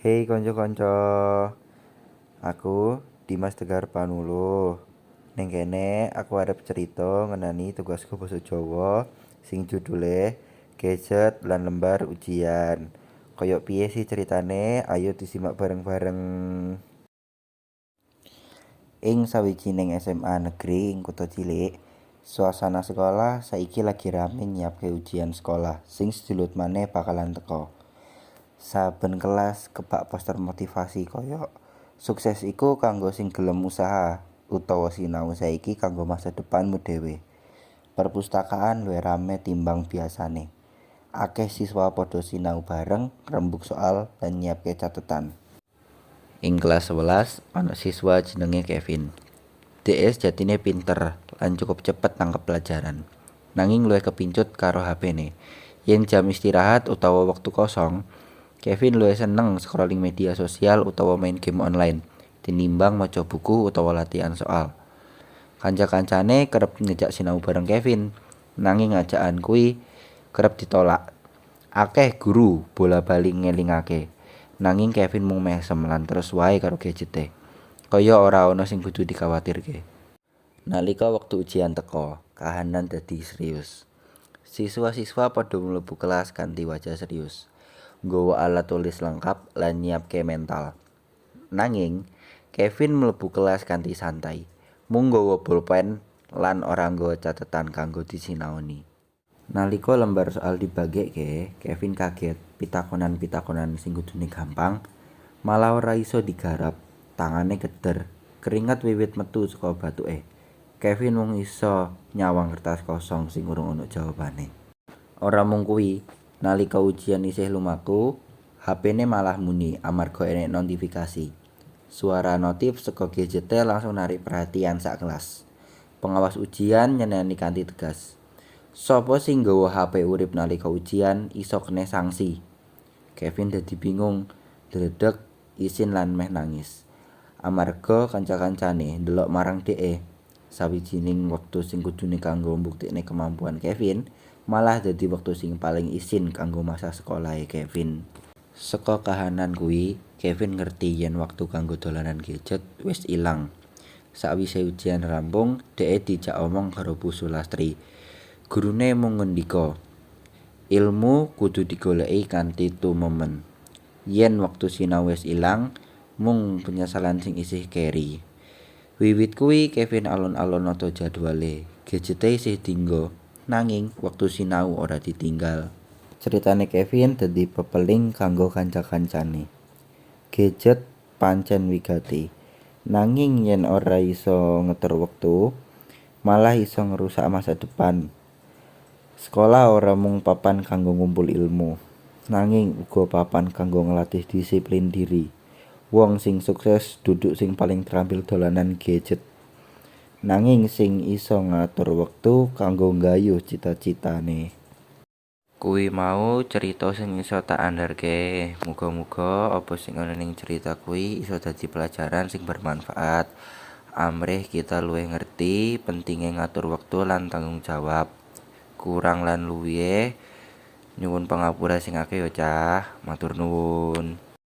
Hei kanca-kanca, aku Dimas Tegar Panuluh. Ning kene aku arep cerita ngenani tugasku basa Jawa sing judule Gadget lan Lembar Ujian. Kaya piye sih ceritane? Ayo disimak bareng-bareng. Ing sawijining SMA negeri ing kutha cilik, suasana sekolah saiki lagi rame nyiapke ujian sekolah sing sedilut maneh bakalan teka. Saben kelas kebak poster motivasi kaya sukses iku kanggo sing gelem usaha utawa sinau saiki kanggo masa depanmu dhewe. Perpustakaan luwih rame timbang biasane. Akeh siswa padha sinau bareng, rembug soal lan nyiapke catetan. Ing kelas 11 ana siswa jenenge Kevin. Dheke sejatine pinter lan cukup cepet nangkep pelajaran. Nanging luwih kepincut karo HP-ne. Yen jam istirahat utawa wektu kosong, Kevin luwih seneng scrolling media sosial utawa main game online tinimbang maca buku utawa latihan soal. Kanca-kancane kerep ngejak sinau bareng Kevin, nanging ajakan kuwi kerep ditolak. Akeh guru bola-bali ngelingake, nanging Kevin mung mesem lan terus wae karo gadgete. Kaya ora ana sing kudu dikhawatirke. Nalika wektu ujian teka, kahanan dadi serius. Siswa-siswa padha mlebu kelas kanthi wajah serius, nggawa alat tulis lengkap lan nyiapke mental. Nanging Kevin mlebu kelas kanthi santai, mung nggawa bolpen lan ora nggawa catetan kanggo disinaoni. Nalika lembar soal dibagekke, Kevin kaget pitakonan-pitakonan sing kudune gampang malah ora iso digarap. Tangane keder, keringet wiwit metu saka bathuke. Kevin mung iso nyawang kertas kosong sing urung ana jawabane. Ora mung kuwi, nalika ujian isih lumaku, HP-ne malah muni amarga enek notifikasi. Suara notif saka gadgete langsung narik perhatian sak kelas. Pengawas ujian nyeneni kanthi tegas. Sapa sing nggawa HP urip nalika ujian iso kena sanksi. Kevin dadi bingung, ndredeg, isin lan meh nangis. Amarga kanca-kancane ndelok marang dheke. Sawijining wektu sing kudune kanggo mbuktekne kemampuan Kevin, malah dadi wektu sing paling isin kanggo masa sekolahe Kevin. Saka kahanan kuwi, Kevin ngerti yen wektu kanggo dolanan gadget wis ilang. Sawise ujian rampung, dheke dijak omong karo Bu Sulastri. Gurune mung ngendika, "Ilmu kudu digoleki kanthi tumemen. Yen wektu sinau wis ilang, mung penyesalan sing isih keri." Wiwit kuwi Kevin alon-alon nata jadwale. Gadgete isih dinggo, nanging wektu sinau ora ditinggal. Ceritane Kevin dadi pepeling kanggo kanca-kancane. Gadget pancen wigati, nanging yen ora iso ngetur wektu, malah iso ngrusak masa depan. Sekolah ora mung papan kanggo ngumpul ilmu, nanging uga papan kanggo nglatih disiplin diri. Wong sing sukses dudu sing paling terampil dolanan gadget, nanging sing iso ngatur wektu kanggo nggayuh cita-citane. Kuwi mau cerita sing iso tak andharke. Muga-muga apa sing ana ning cerita kuwi iso dadi pelajaran sing bermanfaat. Amrih kita luwih ngerti pentinge ngatur wektu lan tanggung jawab. Kurang lan luwihe nyuwun pangapura sing akeh ya cah. Matur nuwun.